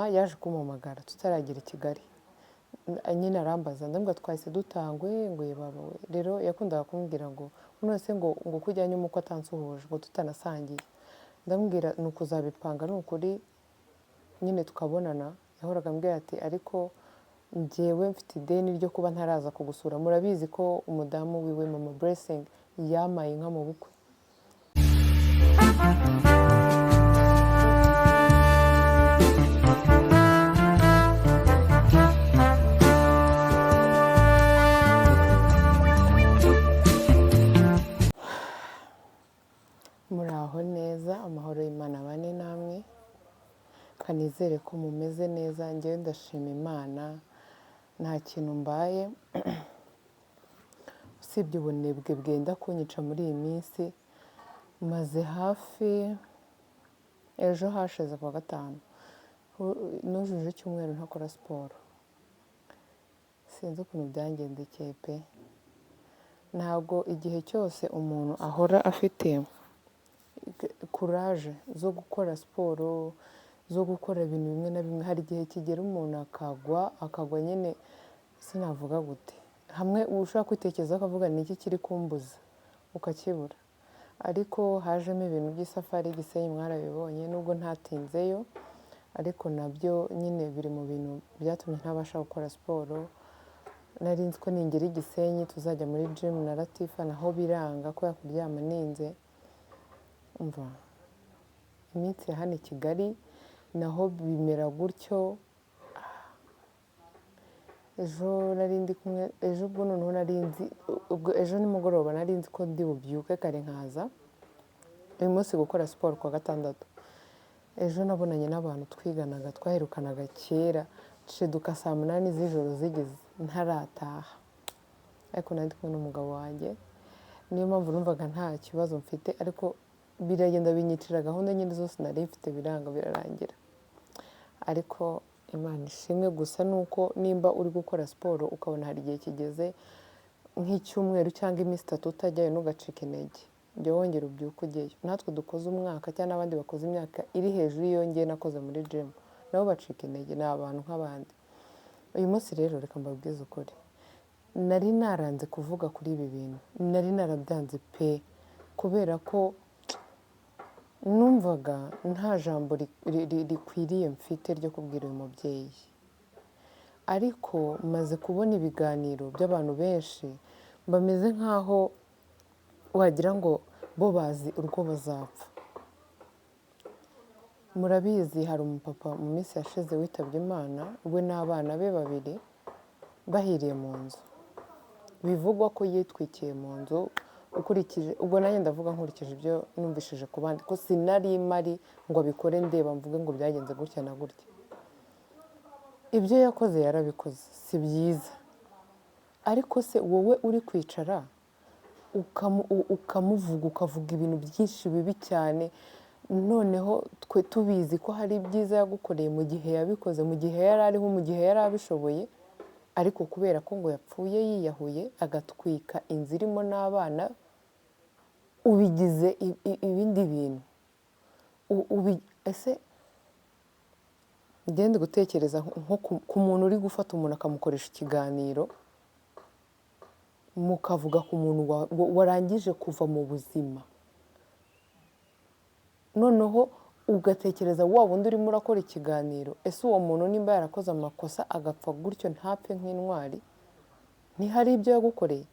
Nyuma yaje kumpamagara tutaragera i Kigali, nyine arambaza, ndamubwira twahise dutangwe ngo ye baba we. Rero yakundaga kumbwira ngo none se ngo ko ujyanye umukwe atansuhuje, ngo tutanasangiye. Ndamubwira ni ukuzabipanga, ni ukuri nyine tukabonana. Yahoraga ambwira ati ariko njyewe mfite ideni ryo kuba ntaraza kugusura. Murabizi ko umudamu wiwe Mama Blessing yamaye inka mu bukwe. Muraho neza, amahoro y'Imana abane namwe, kanizere ko mumeze neza. Njyewe ndashima Imana nta kintu mbaye, usibye ubunebwe bwenda kunyica muri iyi minsi. Maze hafi ejo hashize kuwa gatanu nujuje icyumweru ntakora siporo, sinzi ukuntu byangendekeye pe. Ntabwo igihe cyose umuntu ahora afite kuraje zo gukora siporo, zo gukora ibintu bimwe na bimwe. Hari igihe kigera umuntu akagwa nyine, sinavuga gute, hamwe ushobora kwitekerezaho ukavuga ni iki kiri kumbuza, ukakibura. Ariko hajemo ibintu by'isafari y'i Gisenyi, mwarabibonye, nubwo ntatinzeyo, ariko nabyo nyine biri mu bintu byatumye ntabasha gukora siporo. Nari nzi ko ningera i Gisenyi tuzajya muri jimu na Latifa, naho biranga kubera kuryama ninze. Umva, iminsi ya hano i Kigali naho bimera gutyo. Ejo nari ndi kumwe, ejo ubwo noneho nari nzi, ubwo ejo nimugoroba nari nzi ko ndi bubyuke kare nkaza uyu munsi gukora siporo kuwa gatandatu. Ejo nabonanye n'abantu twiganaga, twaherukanaga kera, nshiduka saa 8 z'ijoro zigeze ntarataha, ariko nari ndi kumwe n'umugabo wanjye, niyo mpamvu numvaga nta kibazo mfite, ariko biragenda binyicira gahunda nyine zose nari mfite, biranga birarangira. Ariko Imana ishimwe gusa nuko nimba uri gukora siporo ukabona hari igihe kigeze nk'icyumweru cyangwa iminsi 3 utajyayo, ntugacike intege, jya wongera ubyuke ujyeyo. Natwe dukoze umwaka cyangwa n'abandi bakoze imyaka iri hejuru y'iyo ngiye nakoze muri jimu, nabo bacika intege, ni abantu nk'abandi. Uyu munsi rero reka mbabwize ukuri, nari naranze kuvuga kuri ibi bintu, nari narabyanze pe, kubera ko numvaga nta jambo rikwiriye mfite ryo kubwira uyu mubyeyi. Ariko maze kubona ibiganiro by'abantu benshi bameze nk'aho wagira ngo bo bazi urwo bazapfa. Murabizi hari umupapa mu minsi yashize witabye Imana, we n'abana be babiri bahiriye mu nzu. Bivugwa ko yitwikiye mu nzu, ukurikije ubwo nanjye ndavuga nkurikije ibyo numvishije ku bandi, ko sinari mari ngo abikore ndeba mvuge ngo byagenze gutya na gutya. Ibyo yakoze yarabikoze, si byiza. Ariko se wowe uri kwicara ukamuvuga, ukavuga ibintu byinshi bibi cyane, noneho twe tubizi ko hari ibyiza yagukoreye mu gihe yabikoze, mu gihe yari ariho, mu gihe yari abishoboye, ariko kubera ko ngo yapfuye yiyahuye agatwika inzu irimo n'abana, ubigize ibindi bintu. Ese ngende gutekereza nko ku muntu uri gufata umuntu akamukoresha ikiganiro, mukavuga ku muntu warangije kuva mu buzima, noneho ugatekereza wa wundi urimo urakora ikiganiro, ese uwo muntu nimba yarakoze amakosa agapfa gutyo ntapfe nk'intwari, ntihari ibyo yagukoreye?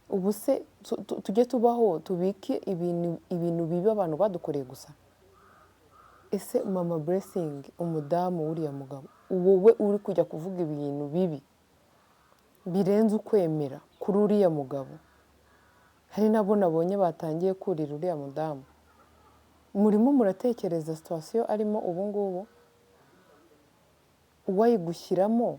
Ubu se tujye tubaho tubike ibintu bibi abantu badukoreye gusa? Ese Mama Blessing, umudamu w'uriya mugabo, wowe uri kujya kuvuga ibintu bibi birenze ukwemera kuri uriya mugabo, hari nabo nabonye batangiye kurira uriya mudamu, murimo muratekereza situwasiyo arimo ubu ngubu, uwayigushyiramo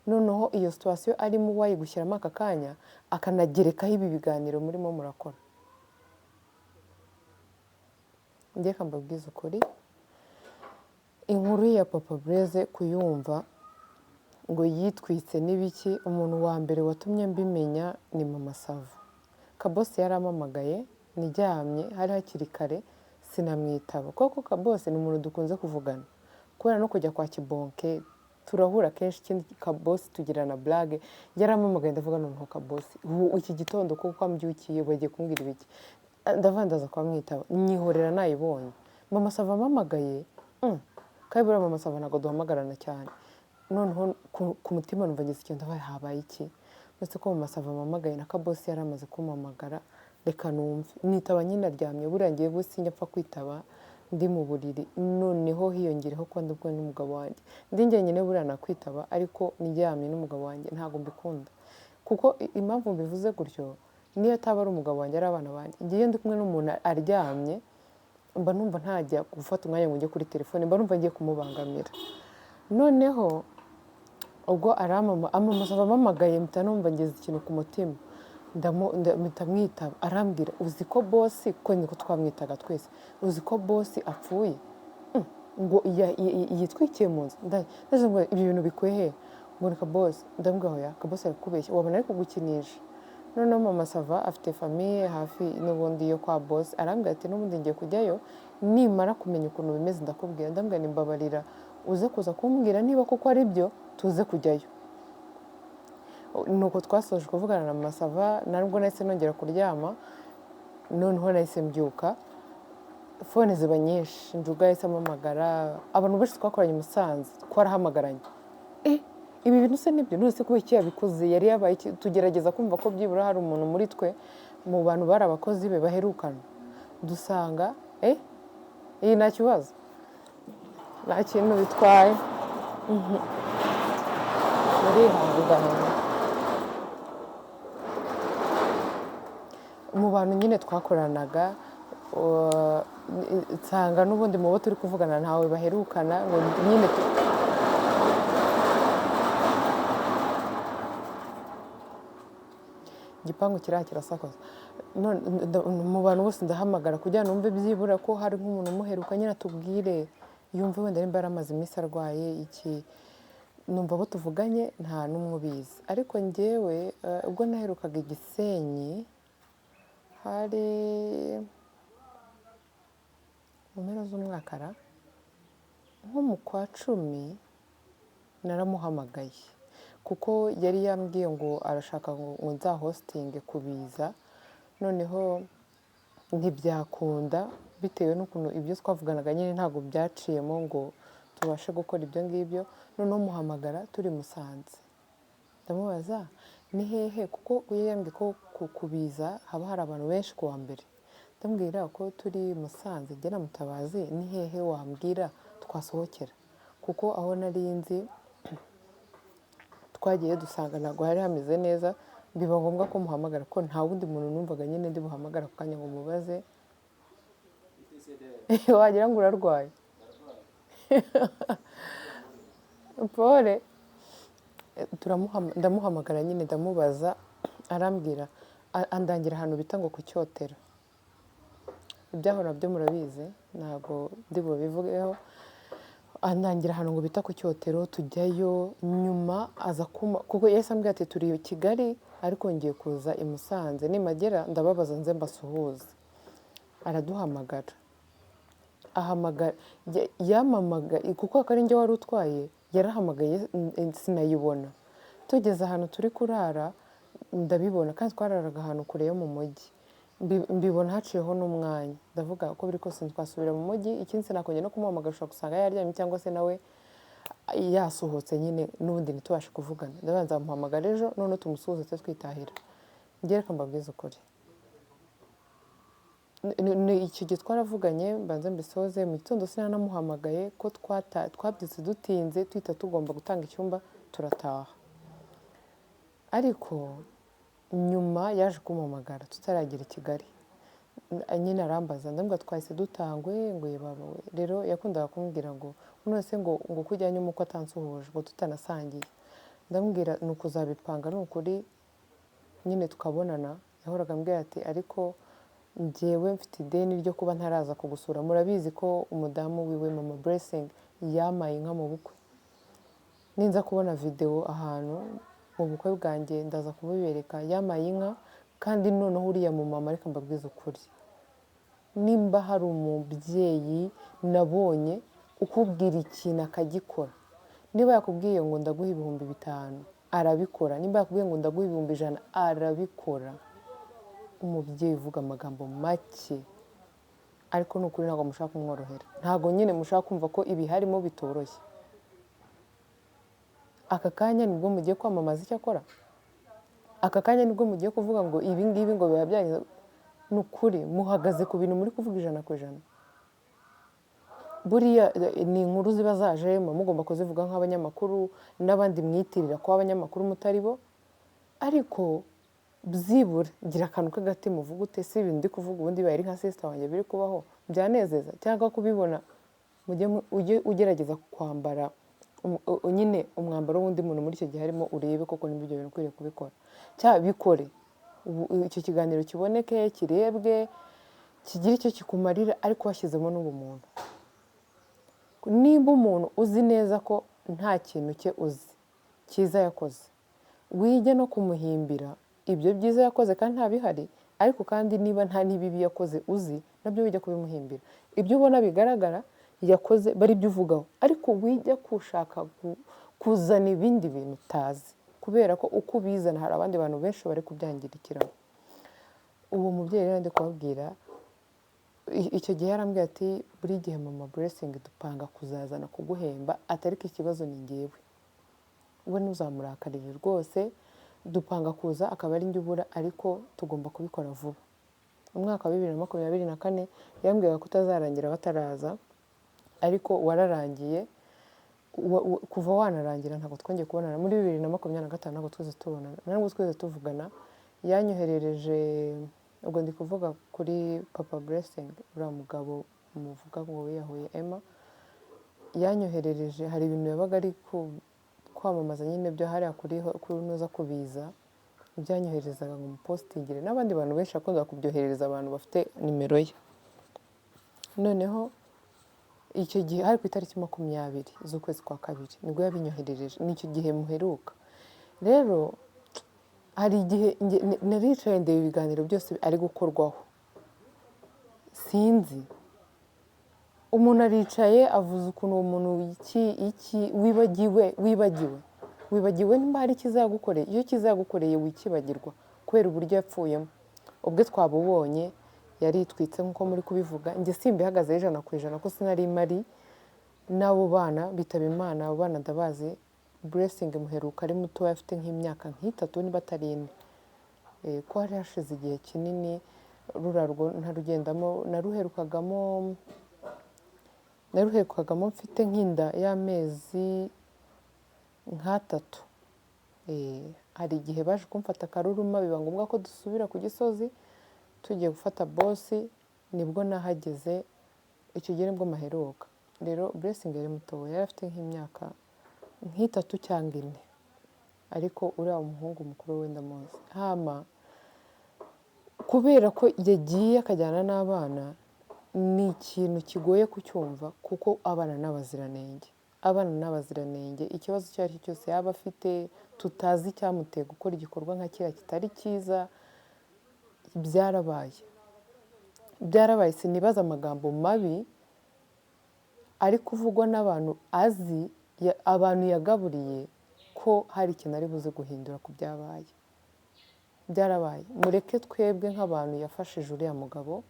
noneho iyo situwasiyo arimo uwayigushyiramo aka kanya akanagerekaho ibi biganiro murimo murakora. Njye mbabwize ukuri, inkuru ya Papa Blaise kuyumva ngo yitwitse n'ibiki, umuntu wa mbere watumye mbimenya ni Mama Sava. Kabosi yarampamagaye niryamye, hari hakiri kare, sinamwitaba kuko Kabosi ni umuntu dukunze kuvugana. Kubera no kujya kwa Kibonke turahura kenshi, ikindi Kabosi tugirana blague. Yarampamagaye, ndavuga: "Noneho Kabosi ubu iki gitondo kuko ambyukiye bagiye kumbwira ibiki?" Ndavuga ndaza kuba mwitaba, nyihorera. Nayibonye Mama Sava ampamagaye. Kandi buriya Mama Sava ntabwo duhamagarana cyane. Noneho ku mutima numva ngize ikintu, ndavuga: "Habaye iki?" Uretse ko Mama Sava ampamagaye na Kabosi yari amaze kumpamagara, reka numve. Nitaba nyine aryamye. Buriya ngiye sinjya apfa kwitaba ndi mu buriri, noneho hiyongereho ko ndi kumwe n'umugabo wanjye. Ndi njyenyine buriya nakwitaba, ariko ndyamye n'umugabo wanjye ntabwo mbikunda. Kuko impamvu mbivuze gutyo, niyo ataba ari umugabo wanjye, ari abana banjye, ngiye ndi kumwe n'umuntu aryamye, mba numva ntajya gufata umwanya ngo njye kuri telefone, mba numva ngiye kumubangamira. Noneho ubwo aramama, amumusaba ampamagaye, mpita numva ngize ikintu ku mutima, mpita mwitaba. Arambwira: "Uzi ko bosi," ko niko twamwitaga twese, "uzi ko bosi apfuye?" Ngo yitwikiye mu nzu. Ndaje ngo ibi bintu bikuye he? Ngo ni Kabosi. Ndamubwira: "Oya, Kabosi ari kukubeshya, wabona ari kugukinisha." Noneho Mama Sava afite famille hafi n'ubundi yo kwa bosi, arambwira ati: "N'ubundi ngiye kujyayo, nimara kumenya ukuntu bimeze ndakubwira." Ndamubwira: "Nimbabarira uze kuza kumbwira niba koko ari byo, tuze kujyayo." Nuko twasoje kuvugana na Mama Sava, nabwo nahise nongera kuryama. Noneho nahise mbyuka, phone ziba nyinshi. Njuga yahise ampamagara, abantu benshi twakoranye i Musanze twarahamagaranye: "Eh, ibi bintu se nibyo? None se kubera iki yabikoze? Yari yabaye iki?" Tugerageza kumva ko byibura hari umuntu muri twe, mu bantu bari abakozi be baherukana, dusanga iyi nta kibazo, nta kintu bitwaye. Murihangana. Mu bantu nyine twakoranaga, nsanga n'ubundi mu bo turi kuvugana ntawe baherukana, ngo nyine igipangu kiriya kirasakuza. None mu bantu bose ndahamagara kugira ngo numve byibura ko hari nk'umuntu umuheruka nyine, atubwire, yumve wenda nimba yaramaze iminsi arwaye iki. Numva abo tuvuganye nta n'umwe ubizi. Ariko njyewe ubwo naherukaga i Gisenyi hari mu mpera z'umwaka ra, nko mu kwa 10, naramuhamagaye kuko yari yambwiye ngo arashaka ngo nzahostinge kubiza. Noneho ntibyakunda bitewe n'ukuntu ibyo twavuganaga nyine ntabwo byaciyemo ngo tubashe gukora ibyo ngibyo. Noneho muhamagara turi Musanze, ndamubaza ni hehe, kuko yari yambwiye ko kubiza haba hari abantu benshi ku wa mbere. Ndamubwira ko turi Musanze njye na Mutabazi, ni hehe wambwira twasohokera? Kuko aho nari nzi twagiye dusanga ntabwo hari hameze neza. Biba ngombwa ko muhamagara ko nta wundi muntu numvaga nyine ndi buhamagara ako kanya ngo mubaze. Wagira ngo urarwaye, pole. Ndamuhamagara nyine, ndamubaza, arambwira, andangira ahantu bita ngo ku Cyotero. Ibyaho nabyo murabizi, ntabwo ndi bubivugeho. Andangira ahantu ngo bita ku Cyotero, tujyayo. Nyuma aza kuma, kuko yahise ambwira ati: "Turi i Kigali ariko ngiye kuza i Musanze, nimagera ndababaza nze mbasuhuze." Araduhamagara, ahamagara yamamagaye kuko akari njye wari utwaye, yarahamagaye sinayibona. Tugeze ahantu turi kurara ndabibona, kandi twararaga ahantu kure yo mu mujyi. Mbibona haciyeho n'umwanya, ndavuga uko biri kose twasubira mu mujyi, ikindi sinakongera no kumuhamagara, ushobora gusanga yaryamye cyangwa se nawe yasohotse nyine, n'ubundi ntitubashe kuvugana. Ndabanza nzamuhamagara ejo, noneho tumusuhuze tujye twitahira. Njye reka mbabwize ukuri, icyo gihe twaravuganye, mbanze mbisoze. Mu gitondo sinanamuhamagaye ko twabyutse dutinze, tuhita tugomba gutanga icyumba turataha. Ariko nyuma yaje kumpamagara tutaragera i Kigali nyine, arambaza, ndamubwira twahise dutangwe ngo ye baba we. Rero yakundaga kumbwira ngo none se ngo ko ujyanye umukwe atansuhuje, ngo tutanasangiye? Ndamubwira ni ukuzabipanga, ni ukuri nyine tukabonana. Yahoraga ambwira ati: "Ariko njyewe mfite ideni ryo kuba ntaraza kugusura." Murabizi ko umudamu wiwe Mama Blessing yamaye inka mu bukwe. Ninza kubona videwo ahantu mu bukwe bwanjye ndaza kubibereka. Yamaye inka. Kandi noneho uriya mumama, reka mbabwize ukuri, nimba hari umubyeyi nabonye Ukubwira ikintu akagikora. Niba yakubwiye ngo ndaguha 5000, arabikora. Niba yakubwiye ngo ndaguha 100,000, arabikora. Umubyeyi uvuga amagambo make, ariko ni ukuri ntabwo mushaka kumworohera, ntabwo nyine mushaka kumva ko ibi harimo bitoroshye. Aka kanya nibwo mugiye kwamamaza icyo akora, aka kanya nibwo mugiye kuvuga ngo ibi ngibi ngo biba byagenze. Ni ukuri muhagaze ku bintu muri kuvuga 100%. Buriya ni inkuru ziba zaje, muba mugomba kuzivuga nk'abanyamakuru n'abandi mwitirira kuba abanyamakuru mutari bo. Ariko byibura gira akantu k'agatima uvuga ute: si ibintu ndi kuvuga ubundi bibaye ari nka sister wanjye biri kubaho, byanezeza cyangwa kubibona? Ujye ugerageza kwambara nyine umwambaro w'undi muntu muri icyo gihe harimo, urebe koko niba ibyo bintu ukwiriye kubikora cyangwa bikore. Icyo kiganiro kiboneke, kirebwe, kigire icyo kikumarira, ariko washyizemo n'ubumuntu. Nimba umuntu uzi neza ko nta kintu cye uzi cyiza yakoze, wige no kumuhimbira ibyo byiza yakoze kandi nta bihari. Ariko kandi niba nta n'ibibi yakoze uzi, nabyo wijya kubimuhimbira. Ibyo ubona bigaragara yakoze bari byo uvugaho, ariko wijya gushaka kuzana ibindi bintu utazi, kubera ko uko ubizana hari abandi bantu benshi bari kubyangirikiramo. Uwo mubyeyi rero ndi kubabwira, icyo gihe yarambwiye ati: "Buri gihe mama Blessing dupanga kuzazana kuguhemba, atari ko ikibazo ni ngewe, we ntuzamurakarire rwose. Dupanga kuza akaba ari njye ubura, ariko tugomba kubikora vuba." Umwaka wa 2024 yambwiraga ko utazarangira bataraza, ariko wararangiye. Kuva wanarangira ntabwo twongeye kubonana. Muri 2025 ntabwo twigeze tubonana, ntabwo twigeze tuvugana. Yanyoherereje, ubwo ndi kuvuga kuri papa Blessing, uriya mugabo muvuga ngo wiyahuye Emma, yanyoherereje hari ibintu yabaga ari kwamamaza nyine byo hariya kuri nuza kubiza, byanyoherezaga ngo mupositingire, n'abandi bantu benshi akunda kubyoherereza abantu bafite nimero ye. Noneho icyo gihe hari ku itariki 20 z'ukwezi kwa kabiri nibwo yabinyoherereje, nicyo gihe muheruka. Rero hari igihe naricaye ndeba ibiganiro byose ari gukorwaho. Sinzi, umuntu aricaye avuze ukuntu uwo muntu iki iki, wibagiwe, wibagiwe, wibagiwe nimba hari ikizagukoreye. Iyo kizagukoreye wikibagirwa kubera uburyo yapfuyemo. Ubwe twabubonye yaritwitse nk'uko muri kubivuga. Njye simbihagazeho 100% ko sinari mari n'abo bana bitaba Imana. Abo bana ndabazi. Blessing muheruka ari mutoya, afite nk'imyaka nk'itatu niba atari 4. Ko hari hashize igihe kinini ruriya rugo ntarugendamo. Naruherukagamo mfite nk'inda y'amezi nk'atatu. Hari igihe baje kumfata akaruruma, biba ngombwa ko dusubira ku Gisozi tugiye gufata bosi, nibwo nahageze. Icyo gihe nibwo maheruka. Rero Blessing yari mutoya, yari afite nk'imyaka nk'itatu cyangwa 4, ariko uriya muhungu mukuru we ndamuzi. Hama kubera ko yagiye akajyana n'abana, ni ikintu kigoye kucyumva, kuko abana ni abaziranenge, abana ni abaziranenge. Ikibazo icyo ari cyo cyose yaba afite, tutazi icyamuteye gukora igikorwa nka kiriya kitari cyiza, byarabaye, byarabaye. Sinibaza amagambo mabi ari kuvugwa n'abantu azi, abantu yagaburiye, ko hari ikintu ari buze guhindura ku byabaye. Byarabaye. Mureke twebwe nk'abantu yafashije uriya mugabo,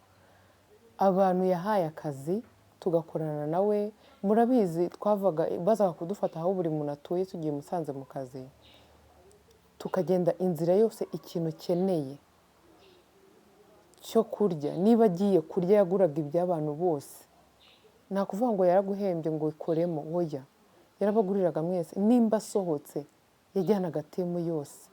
abantu yahaye akazi tugakorana nawe. Murabizi, twavaga, bazaga kudufata aho buri muntu atuye, tugiye Musanze mu kazi, tukagenda inzira yose. Ikintu ukeneye cyo kurya, niba agiye kurya, yaguraga iby'abantu bose. Nta kuvuga ngo yaraguhembye ngo ikoremo, oya, yarabaguriraga mwese. Nimba asohotse yajyanaga team yose.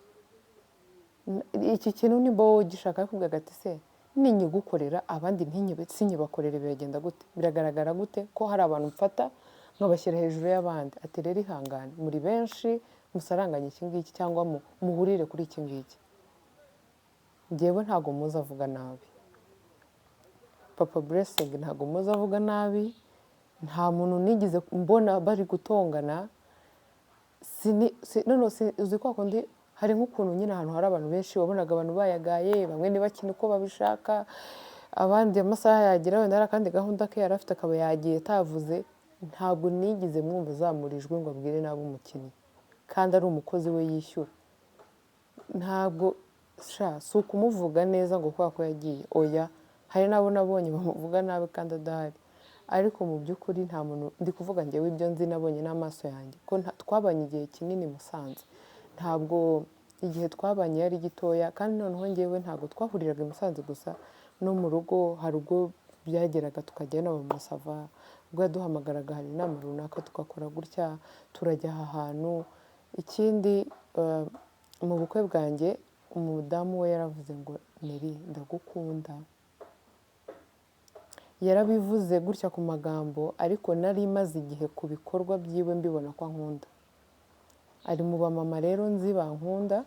Iki kintu nimba wowe ugishaka, yakubwiraga ati: "Se ninyigukorera abandi sinyibakorere, biragenda gute? Biragaragara gute ko hari abantu mfata nkabashyira hejuru y'abandi?" Ati: "Rero ihangane, muri benshi, musaranganye iki ngiki cyangwa muhurire kuri iki ngiki." Njyewe ntabwo muzi avuga nabi. Papa Blessing ntabwo muzi avuga nabi. Nta muntu nigeze mbona bari gutongana. None uzi kwa kundi hari nk'ukuntu nyine ahantu hari abantu benshi wabonaga abantu bayagaye, bamwe ntibakine uko babishaka, abandi amasaha yagira wenda hari akandi gahunda ke yari afite akaba yagiye atavuze. Ntabwo nigeze mwumva azamura ijwi ngo abwire nabi umukinnyi, kandi ari umukozi we yishyura. Ntabwo sha, si ukumuvuga neza ngo kubera ko yagiye, oya. Hari n'abo nabonye bamuvuga nabi kandi adahari, ariko mu by'ukuri nta muntu ndi kuvuga njyewe. Ibyo nzi nabonye n'amaso yanjye ko twabanye igihe kinini i Musanze. Ntabwo igihe twabanye yari gitoya, kandi noneho njyewe ntabwo twahuriraga i Musanze gusa, no mu rugo hari ubwo byageraga tukajya na mama Sava, ubwo yaduhamagaraga hari inama runaka tugakora gutya, turajya aha hantu. Ikindi, mu bukwe bwanjye umudamu we yaravuze ngo: "Neri, ndagukunda." Yarabivuze gutya ku magambo, ariko nari maze igihe ku bikorwa byiwe mbibona ko ankunda. Ari mu bamama rero nzi bankunda,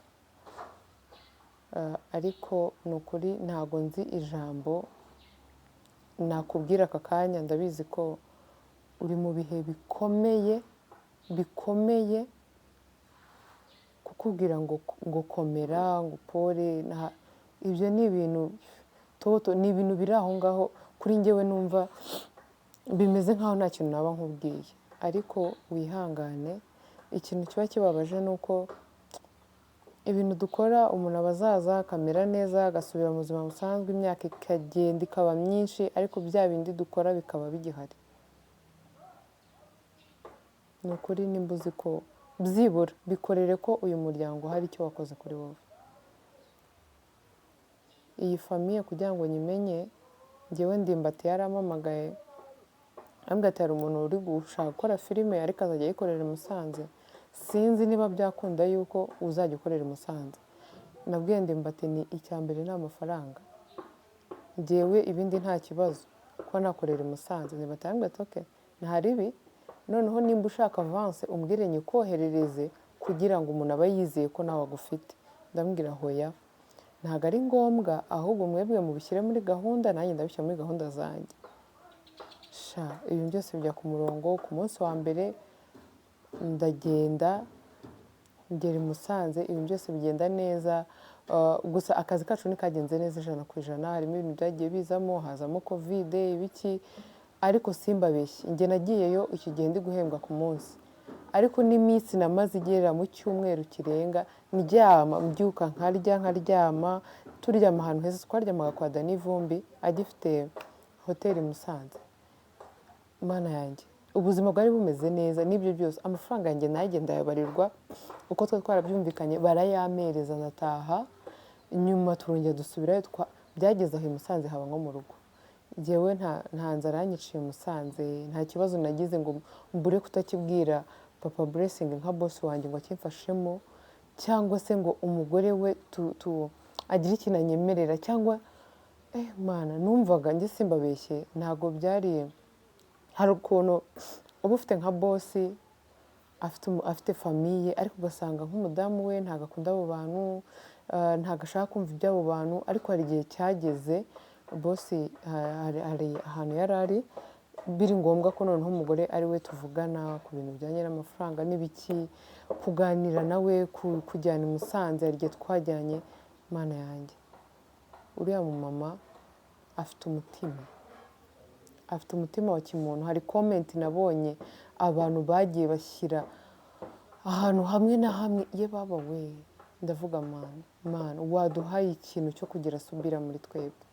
ariko ni ukuri ntabwo nzi ijambo nakubwira aka kanya. Ndabizi ko uri mu bihe bikomeye bikomeye. Kukubwira ngo komera, ngo pole, ibyo ni ibintu toto, ni ibintu biri aho ngaho kuri njyewe, numva bimeze nkaho nta kintu naba nkubwiye, ariko wihangane. Ikintu kiba kibabaje ni uko ibintu dukora, umuntu aba azaza akamera neza, agasubira mu buzima busanzwe, imyaka ikagenda ikaba myinshi, ariko bya bindi dukora bikaba bigihari. Ni ukuri, nimba uzi ko byibura bikorere ko uyu muryango hari icyo wakoze kuri wowe. Iyi famille kugira ngo nyimenye, njyewe Ndimbati yarampamagaye, arambwira ati: "Hari umuntu uri gushaka gukora filime, ariko azajya ayikorera i Musanze. Sinzi niba byakunda yuko uzajya ukorera i Musanze." Nabwiye Ndimbati ni icya mbere ni amafaranga, njyewe ibindi nta kibazo kuba nakorera i Musanze. Ndimbati arambwira ati: "Okay, nta ribi, noneho nimba ushaka avance umbwire nyikoherereze kugira ngo umuntu abe yizeye ko nawe agufite." Ndamubwira: "Hoya, ntabwo ari ngombwa, ahubwo mwebwe mubishyire muri gahunda, nanjye ndabishyira muri gahunda zanjye." Sha, ibintu byose bijya ku murongo. Ku munsi wa mbere ndagenda, ngera i Musanze, ibintu byose bigenda neza. Gusa akazi kacu ntikagenze neza 100%, harimo ibintu byagiye bizamo, hazamo COVID, ibiki. Ariko simbabeshye, njye nagiyeyo icyo gihe ndi guhembwa ku munsi, ariko n'iminsi namaze igera mu cyumweru kirenga ndyama, mbyuka nkarya, nkaryama, turyama ahantu heza. Twaryamaga kwa Dani Vumbi agifite hoteli i Musanze. Mana yanjye, ubuzima bwari bumeze neza. N'ibyo byose, amafaranga yanjye nanjye ndayabarirwa uko twari twarabyumvikanye, barayampereza, ndataha. Nyuma turongera dusubirayo. Byageze aho i Musanze haba nko mu rugo. Njyewe nta nzara yanyiciye i Musanze, nta kibazo nagize ngo mbure kutakibwira Papa Blessing nka boss wanjye ngo akimfashemo, cyangwa se ngo umugore we agire ikintu anyemerera cyangwa Mana, numvaga njye simbabeshye, ntabwo byari. Hari ukuntu uba ufite nka boss afite famille, ariko ugasanga nk'umudamu we ntabwo akunda abo bantu, ntabwo ashaka kumva iby'abo bantu. Ariko hari igihe cyageze boss hari ahantu yari ari, biri ngombwa ko noneho umugore ari we tuvugana ku bintu bijyanye n'amafaranga n'ibiki, kuganira nawe, kujyana i Musanze. Hari igihe twajyanye. Mana yanjye, uriya mumama afite umutima, afite umutima wa kimuntu. Hari comment nabonye abantu bagiye bashyira ahantu hamwe na hamwe, ye baba we, ndavuga: "Mana, Mana, waduhaye ikintu cyo kugira subira muri twebwe."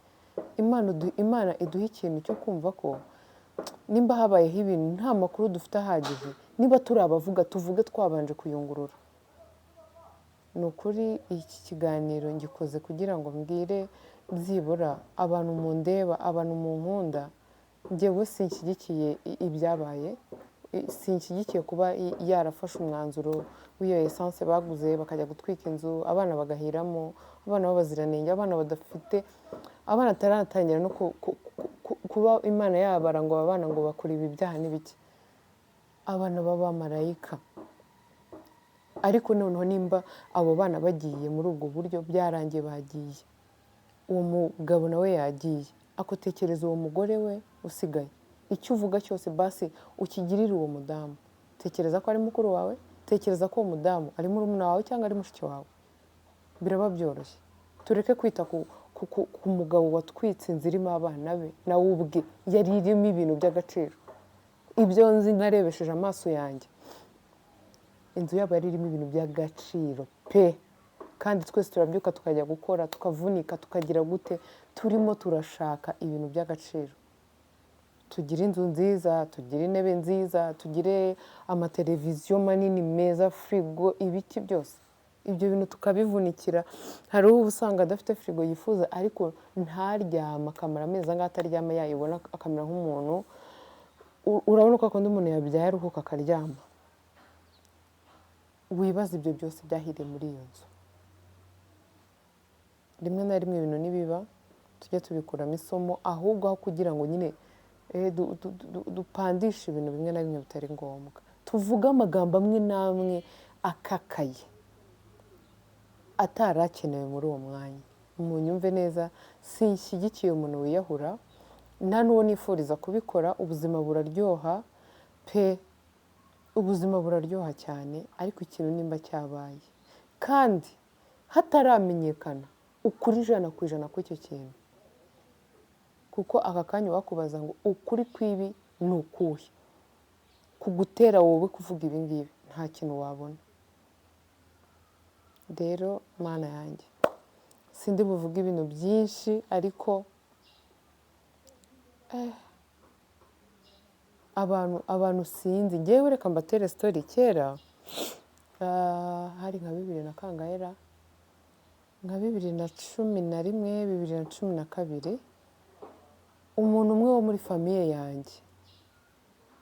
Imana iduha ikintu cyo kumva ko nimba habayeho ibintu nta makuru dufite ahagije, niba turi abavuga, tuvuge twabanje kuyungurura. Ni ukuri, iki kiganiro ngikoze kugira ngo mbwire byibura abantu mundeba, abantu munkunda, njyewe sinshyigikiye ibyabaye, sinshyigikiye kuba yarafashe umwanzuro w'iyo essence baguze bakajya gutwika inzu, abana bagahiramo, abana b'abaziranenge, abana badafite, abana bataratangira no kuba Imana yabara ngo aba bana ngo bakora ibi byaha n'ibiki, abana b'abamarayika. Ariko noneho nimba abo bana bagiye muri ubwo buryo, byarangiye bagiye, uwo mugabo nawe yagiye, akotekereza uwo mugore we usigaye. Icyo uvuga cyose basi ukigirire uwo mudamu. Tekereza ko ari mukuru wawe, tekereza ko uwo mudamu ari murumuna wawe cyangwa ari mushiki wawe, biraba byoroshye. Tureke kwita ku mugabo watwitse inzu irimo abana be, nawe ubwe yari irimo ibintu by'agaciro. Ibyo nzi narebesheje amaso yanjye, inzu yabo yari irimo ibintu by'agaciro pe. Kandi twese turabyuka tukajya gukora, tukavunika, tukagira gute, turimo turashaka ibintu by'agaciro. Tugire inzu nziza, tugire intebe nziza, tugire amateleviziyo manini meza, firigo, ibiki byose. Ibyo bintu tukabivunikira. Hari uwo usanga adafite firigo yifuza, ariko ntaryama, akamara amezi angahe ataryama, yayibona akamera nk'umuntu. Urabona ko akunda umuntu yabyaye aruhuka akaryama. Wibaza ibyo byose byahiriye muri iyo nzu. Rimwe na rimwe ibintu nibiba tujye tubikuramo isomo, ahubwo aho kugira ngo nyine dupandishe ibintu bimwe na bimwe bitari ngombwa, tuvuge amagambo amwe n'amwe akakaye atarakenewe muri uwo mwanya. Munyumve neza, sinshyigikiye umuntu wiyahura, nta n'uwo nifuriza kubikora. Ubuzima buraryoha pe, ubuzima buraryoha cyane, ariko ikintu nimba cyabaye kandi hataramenyekana ukuri 100% kw'icyo kintu, kuko aka kanya wakubaza ngo ukuri kw'ibi ni ukuhe, kugutera wowe kuvuga ibi ngibi nta kintu wabona. Rero Mana yanjye, sindi buvuge ibintu byinshi, ariko abantu sinzi. Ngewe reka mbatere story. Kera hari nka bibiri na kangahera, nka 2011, 2012, umuntu umwe wo muri famille yanjye,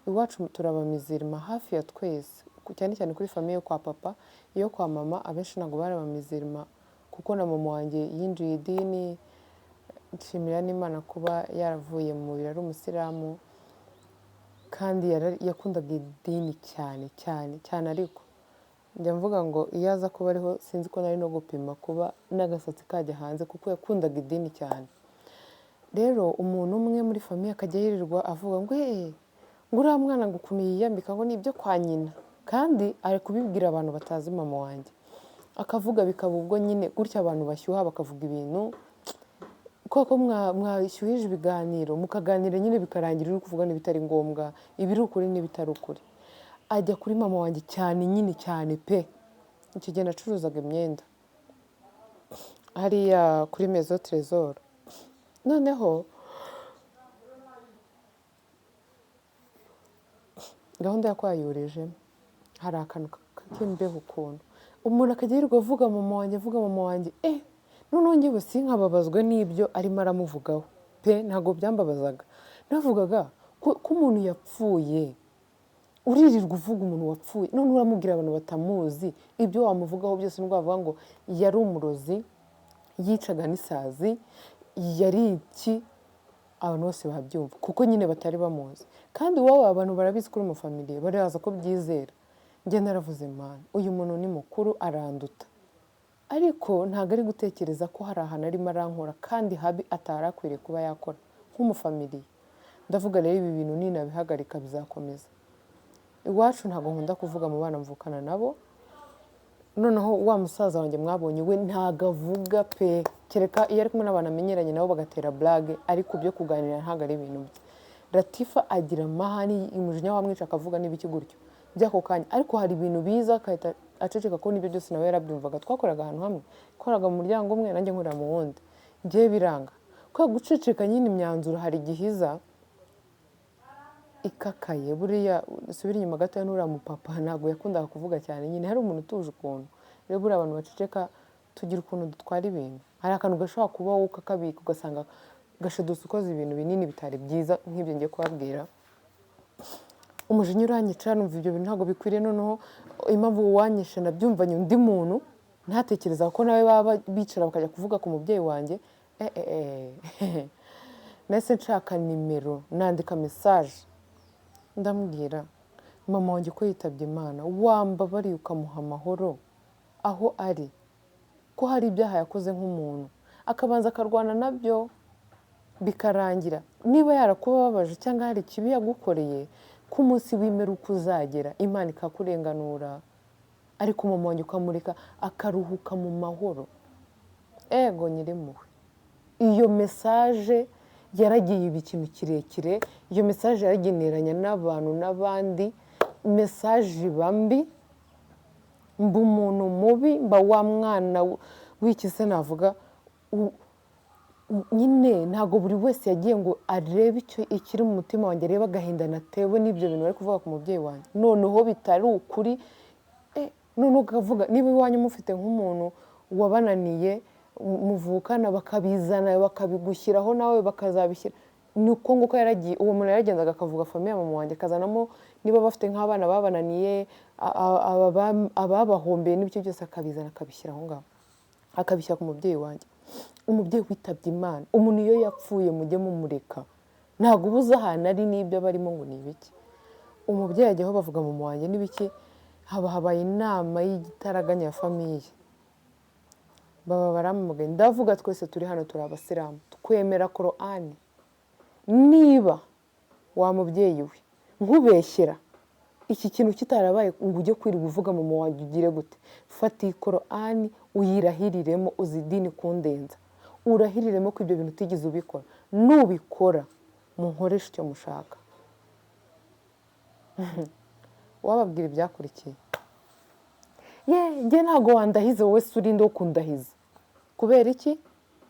iwacu turabamizirima hafi ya twese, cyane cyane kuri famille yo kwa papa. Iyo kwa mama abenshi ntabwo bari abamizirima, kuko na mama wanjye yinjiye idini, nshimira n'Imana kuba yaravuye mu mubiri ari umusilamu, kandi yakundaga idini cyane cyane cyane. Ariko njya mvuga ngo iyo aza kuba ariho sinzi ko nari no gupima kuba n'agasatsi kajya hanze, kuko yakundaga idini cyane. Rero umuntu umwe muri famille akajya yirirwa avuga ngo ngo uriya mwana ngo ukuntu yiyambika ngo ni ibyo kwa nyina, kandi ari kubibwira abantu batazi mama wanjye, akavuga bikaba ubwo nyine gutya abantu bashyuha bakavuga ibintu, kuko mwashyuhije ibiganiro mukaganira nyine bikarangira uri kuvuga n'ibitari ngombwa, ibiri ukuri n'ibitari ukuri. Ajya kuri mama wanjye cyane nyine cyane pe. Icyo gihe nacuruzaga imyenda hariya kuri Maison Trésor, noneho gahunda yo kwayurijemo hari akantu k'imbeho ukuntu umuntu akajya yirirwa avuga mama wanjye, avuga mama wanjye, noneho njyewe sinkababazwe n'ibyo arimo aramuvugaho pe, ntabwo byambabazaga. Navugaga ko umuntu yapfuye, uririrwa uvuga umuntu wapfuye, none uramubwira abantu batamuzi ibyo wamuvugaho byose, nubwo wavuga ngo yari umurozi, yicaga n'isazi, yari iki, abantu bose babyumva kuko nyine batari bamuzi. Kandi wowe abantu barabizi kuri umufamiliye, baraza ko byizera. Njye naravuze Mana, uyu muntu ni mukuru aranduta, ariko ntabwo ari gutekereza ko hari ahantu arimo arankora kandi habi atari akwiriye kuba yakora nk'umufamiliye. Ndavuga rero ibi bintu ninabihagarika bizakomeza. Iwacu ntabwo nkunda kuvuga mu bana mvukana nabo, noneho wa musaza wanjye mwabonye we ntabwo avuga pe, kereka iyo ari kumwe n'abantu amenyeranye nabo bagatera blague, ariko byo kuganira ntabwo ari ibintu bye. Latifa agira amahane, umujinya wamwica akavuga n'ibiki gutyo by'ako kanya, ariko hari ibintu biza akahita aceceka ko n'ibyo byose nawe yarabyumvaga. Twakoraga ahantu hamwe, twakoraga mu muryango umwe nanjye nkorera mu wundi, njyewe biranga kubera guceceka nyine. Imyanzuro hari igihe iza ikakaye. Buriya usubira inyuma gato n'uriya mupapa ntabwo yakundaga kuvuga cyane nyine, hari umuntu utuje ukuntu. Rero buriya abantu baceceka tugira ukuntu dutwara ibintu, hari akantu gashobora kuba wowe ukakabika ugasanga gashidutse ukoze ibintu binini bitari byiza nk'ibyo ngiye kubabwira. Umujinya uranyica, numva ibyo bintu ntabwo bikwiriye. Noneho impamvu wanyishe nabyumvanye undi muntu, ntatekereza ko nawe baba bicara bakajya kuvuga ku mubyeyi wanjye. Nahise nshaka nimero, nandika message, ndamubwira mama wanjye ko yitabye Imana, wambabariye ukamuha amahoro aho ari, ko hari ibyaha yakoze nk'umuntu akabanza akarwana nabyo bikarangira, niba yarakubabaje cyangwa hari ikibi yagukoreye, ko umunsi w'imperuka uzagera Imana ikakurenganura, ariko mama wanjye ukamureka akaruhuka mu mahoro. Ego nyirimpuhwe, iyo message Yaragiye iba ikintu kirekire. Iyo message yarageneranya n'abantu n'abandi, message iba mbi, mba umuntu mubi, mba wa mwana w'iki se navuga nyine. Ntabwo buri wese yagiye ngo arebe icyo ikiri mu mutima wanjye, arebe agahinda natewe n'ibyo bintu bari kuvuga ku mubyeyi wanjye, noneho bitari ukuri. Noneho ukavuga niba iwanyu mufite nk'umuntu wabananiye muvukana, bakabizana bakabigushyiraho, nawe bakazabishyira. Ni uko nguko yaragiye. Uwo muntu yaragendaga akavuga famille ya mama wanjye, akazanamo niba bafite nk'abana babananiye, ababahombeye n'ibyo byose, akabizana akabishyira aho ngaho, akabishyira ku mubyeyi wanjye, umubyeyi witabye Imana. Umuntu iyo yapfuye mujye mumureka, ntabwo uba uzi ahantu ari n'ibyo aba arimo ngo ni ibiki. Umubyeyi ajyaho bavuga mama wanjye n'ibiki, haba habaye inama y'igitaraganya ya famille, baba baramugaye. Ndavuga, twese turi hano turi abasilamu, twemera Korani. Niba wa mubyeyi we nkubeshyera iki kintu kitarabaye ngo ujye kwirirwa uvuga mama wanjye, ugire gute? Fata iyi Korani uyirahiriremo, uzi idini kundenza, urahiriremo ko ibyo bintu utigeze ubikora. Nubikora munkoreshe icyo mushaka. Wababwira ibyakurikiye. Ye, njye ntabwo wandahize wowe se, urinde wo kundahiza. Kubera iki?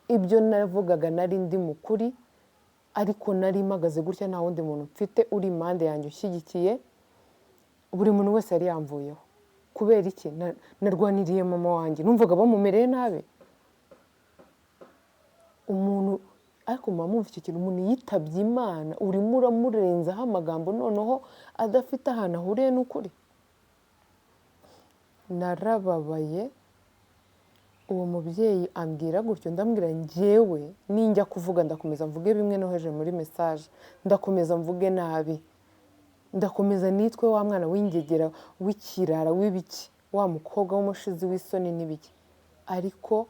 Ibyo navugaga nari ndi mu kuri, ariko nari mpagaze gutya, nta wundi muntu mfite uri impande yanjye ushyigikiye. Buri muntu wese yari yamvuyeho. Kubera iki? Narwaniriye mama wanjye, numvaga bamumereye nabi umuntu. Ariko muba mwumva icyo kintu, umuntu yitabye Imana, urimo uramurenzaho amagambo noneho adafite ahantu ahuriye n'ukuri. Narababaye. Uwo mubyeyi ambwira gutyo, ndambwira, njyewe ninjya kuvuga ndakomeza mvuge bimwe noheje muri message, ndakomeza mvuge nabi, ndakomeza nitwe wa mwana w'ingegera, w'ikirara, w'ibiki, wa mukobwa w'umushizi w'isoni n'ibiki. Ariko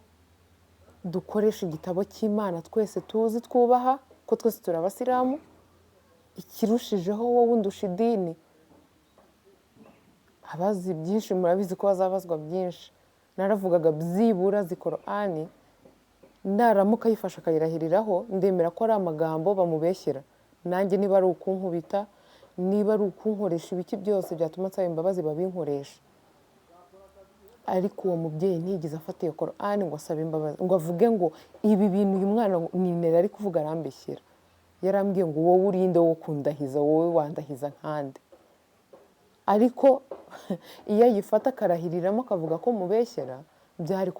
dukoresha igitabo cy'Imana twese tuzi, twubaha, ko twese turi abasilamu. Ikirushijeho wowe undusha idini, abazi byinshi murabizi ko bazabazwa byinshi. Naravugaga, byibura azi Korani, naramuka ayifashe akayirahiriraho, ndemera ko ari amagambo bamubeshyera. Nanjye niba ari ukunkubita, niba ari ukunkoresha ibiki byose byatuma nsaba imbabazi, babinkoresha. Ariko uwo mubyeyi ntiyigeze afata iyo Korani ngo asabe imbabazi, ngo avuge ngo ibi bintu uyu mwana ninera ari kuvuga arambeshyera. Yarambwiye ngo wowe urinde wo kundahiza, wowe wandahiza nkande? Ariko iyo ayifata akarahiriramo akavuga ko mubeshyera, byari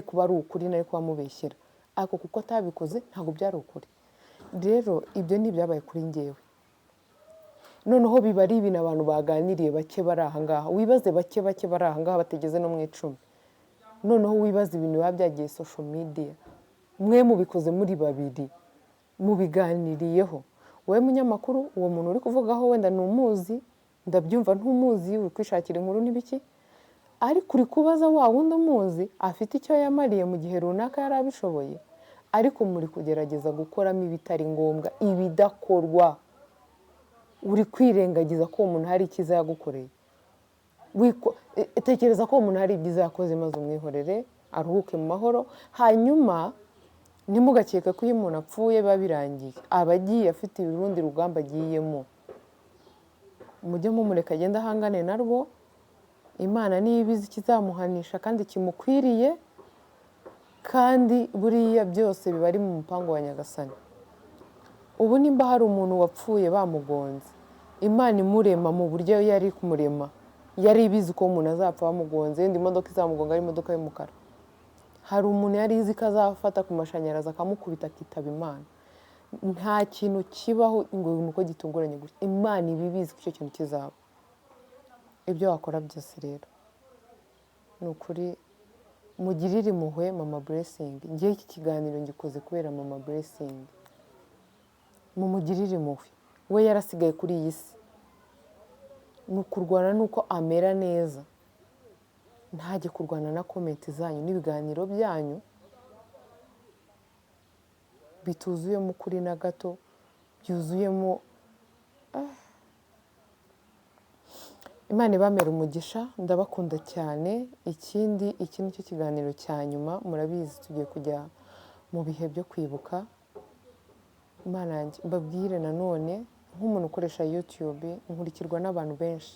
kuba ari ukuri, nari kuba mubeshyera. Ariko kuko atabikoze, ntabwo byari ukuri. Rero ibyo ni ibyabaye kuri njyewe. Noneho biba ari ibintu abantu baganiriye bake bari aha ngaha. Wibaze bake bake bari aha ngaha bategeze no mu 10, noneho wibaze ibintu biba byagiye social media. Mwe mubikoze muri babiri, mubiganiriyeho, wowe munyamakuru, uwo muntu uri kuvugaho wenda ntumuzi, ndabyumva, ntumuzi, uri kwishakira inkuru n'ibiki, ariko uri kubaza wa wundi umuzi, afite icyo yamariye mu gihe runaka yari abishoboye. Ariko muri kugerageza gukoramo ibitari ngombwa, ibidakorwa. Uri kwirengagiza ko uwo muntu hari icyiza yagukoreye. Tekereza ko uwo muntu hari ibyiza yakoze, maze umwihorere aruhuke mu mahoro. Hanyuma ntimugakeke ko iyo umuntu apfuye biba birangiye. Aba agiye afite urundi rugamba agiyemo. Mujye mumureka agende ahangane narwo. Imana niyo ibizi ikizamuhanisha kandi kimukwiriye, kandi buriya byose biba ari mu mupango wa Nyagasani. Ubu nimba hari umuntu wapfuye bamugonze, Imana imurema mu buryo yari kumurema yari ibizi ko umuntu azapfa bamugonze, yenda imodoka izamugonga ari imodoka y'umukara. Hari umuntu yari izi ko azafata ku mashanyarazi akamukubita akitaba Imana. Nta kintu kibaho ngo ni uko gitunguranye gutya. Imana iba ibizi ko icyo kintu kizaba. Ibyo wakora byose rero, ni ukuri mugirire impuhwe mama Blessing. Ngewe iki kiganiro ngikoze kubera mama Blessing. Mumugirire impuhwe, we yarasigaye kuri iyi si, ni ukurwana n'uko amera neza, ntajye kurwana na comment zanyu n'ibiganiro byanyu bituzuyemo ukuri na gato, byuzuyemo. Imana ibamera umugisha, ndabakunda cyane. Ikindi, iki ni cyo kiganiro cya nyuma. Murabizi, tugiye kujya mu bihe byo kwibuka. Imana yanjye, mbabwire nanone nk'umuntu ukoresha YouTube, nkurikirwa n'abantu benshi,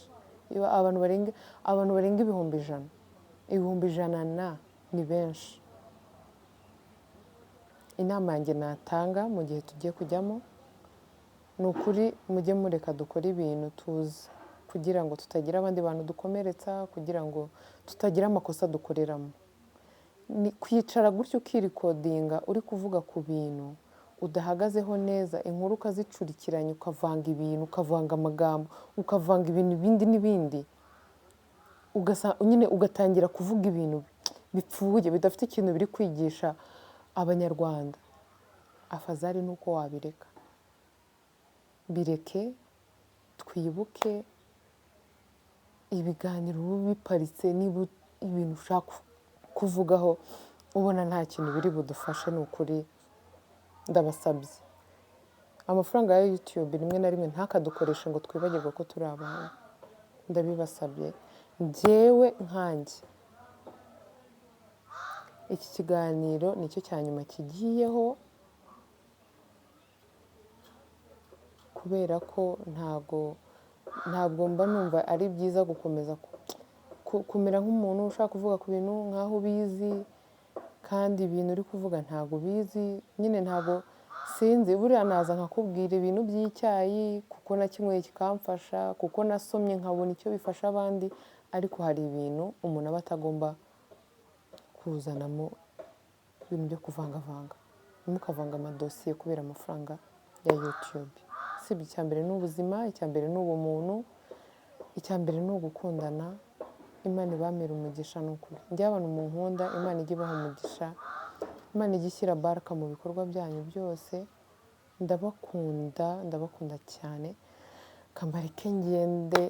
abantu barenga 100,000, 100,000 na ni benshi. Inama yanjye natanga mu gihe tugiye kujyamo ni ukuri, mujye mureka dukore ibintu tuzi, kugira ngo tutagira abandi bantu dukomeretsa, kugira ngo tutagira amakosa dukoreramo. Ni kwicara gutyo ukirecordinga uri kuvuga ku bintu udahagazeho neza, inkuru ukazicurikiranya, ukavanga ibintu, ukavanga amagambo, ukavanga ibintu ibindi n'ibindi, nyine ugatangira kuvuga ibintu bipfuye, bidafite ikintu biri kwigisha Abanyarwanda. Afazari ni uko wabireka. Bireke, twibuke ibiganiro uba biparitse. Niba ibintu ushaka kuvugaho ubona nta kintu biri budufashe, ni ukuri ndabasabye, amafaranga ya YouTube rimwe na rimwe ntakadukoreshe ngo twibagirwe ko turi abantu. Ndabibasabye njyewe nkanjye. Iki kiganiro nicyo cya nyuma kigiyeho, kubera ko ntabwo mba numva ari byiza gukomeza kumera nk'umuntu ushaka kuvuga ku bintu nk'aho ubizi, kandi ibintu uri kuvuga ntabwo ubizi nyine. Ntabwo sinzi, buriya naza nkakubwira ibintu by'icyayi kuko nakinyweye kikamfasha, kuko nasomye nkabona icyo bifasha abandi, ariko hari ibintu umuntu aba atagomba kuzanamo ibintu byo kuvangavanga. Ntimukavanga amadosiye kubera amafaranga ya YouTube. Sibyo, icya mbere ni ubuzima, icya mbere ni ubumuntu, icya mbere ni ugukundana. Imana ibamere umugisha, ni ukuri. Njye abantu munkunda, Imana ijye ibaha umugisha, Imana ijye ishyira baraka mu bikorwa byanyu byose. Ndabakunda, ndabakunda cyane. Kambareke ngende.